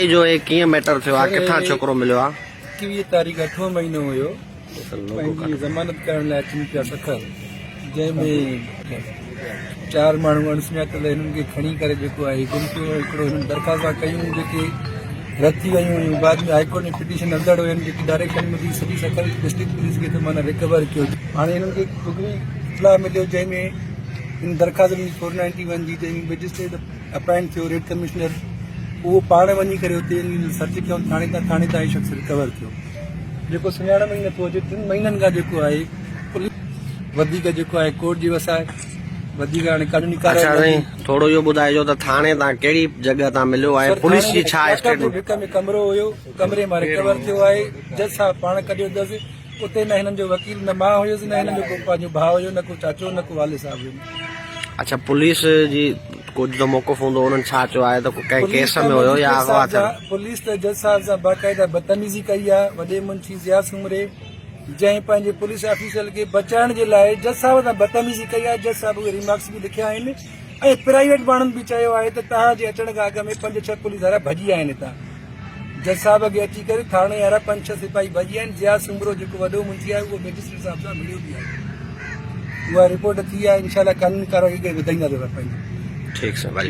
جو هي ڪيئن ميٽر ٿيو آ سر ڪٿان هي ڇوڪرو مليو آ. 21 تاريخ اٺون مهينو هيو پنهنجي ضمانت ڪرڻ لاء اچن پيا سکر جنهن ۾ چار ماڻهو اڻ سڃاتل هنن کي کڻي ڪري جيڪو آهي گم ٿيو هڪڙو هنن درخواست ڪيون جيڪي رد ٿي ويون هيون بعد ۾ هائي ڪورٽ ۾ پٽيشن هلندڙ هين جيڪي ڊائريڪشن ملي سڄي سکر ڊسٽرڪٽ پوليس کي ته معنيٰ ريڪور ڪيو هاڻي هنن کي مخبري اطلاع مليو جنهن ۾ هن درخواست ڏني فور نائنٽي ون جي جنهن ۾ مئجسٽريٽ اپائنٽ ٿيو ريڊ ڪمشنر اهو پاڻ وڃي ڪري اتي سرچ ڪيو ٿاڻي تان ٿاڻي تان هي شخص رڪور ٿيو جيڪو سڃاڻ ۾ ئي نٿو اچي ٽن مهينن کان جيڪو آهي پوليس وڌيڪ جيڪو آهي ڪورٽ جي وس آهي وڌيڪ هاڻي قانوني اڇا ڪارروائي سائين ٿورو اهو ٻڌائجو ته ٿاڻي تان ڪهڙي جڳهه تان مليو آهي سر پوليس ٿاڻي جي جي ڇا ڪواٽر جي اسٽيٽمينٽ ڀڪ ۾ ڪمرو هيو ڪمري مان رڪور ٿيو آهي جج صاحب پاڻ ڪڍيو اٿس اتي نه هنن جو وڪيل نه مان هيس نه هنن جو ڪو پنهنجو ڀاء هيو نه ڪو چاچو نه ڪو والد صاحب هيو. اڇا پوليس جي ڪجهه ته موقف هوندو انهن ڇا چيو آهي ته ڪنهن پوليس ڪيس ته ۾ هيو يا مئجسٽريٽ اغوا صاحب ٿيل. سان پوليس ته جج صاحب سان باقاعده بدتميزي ڪئي آهي وڏي منشي ضياء سومري جنهن پنهنجي پوليس آفيسر کي بچائڻ جي لاء جج صاحب سان بدتميزي ڪئي آهي جج صاحب اهي ريمارڪس به لکيا آهن ۽ پرائيويٽ ماڻهن به چيو آهي ته توهان جي اچڻ کان اڳ ۾ پنج ڇهه پوليس وارا ڀڄي آيا آهن هتان. جج صاحب اڳي اچي ڪري ٿاڻي وارا پنج ڇهه سپاهي ڀڄي آيا آهن. ضياء سومرو جيڪو وڏو منشي آهي اهو مئجسٽريٽ صاحب سان مليو به آهي. اها رپورٽ ٿي آهي انشاء الله قانوني ڪارروائي اڳي وڌائينداسين اسان پنهنجي. ٺيڪ سر.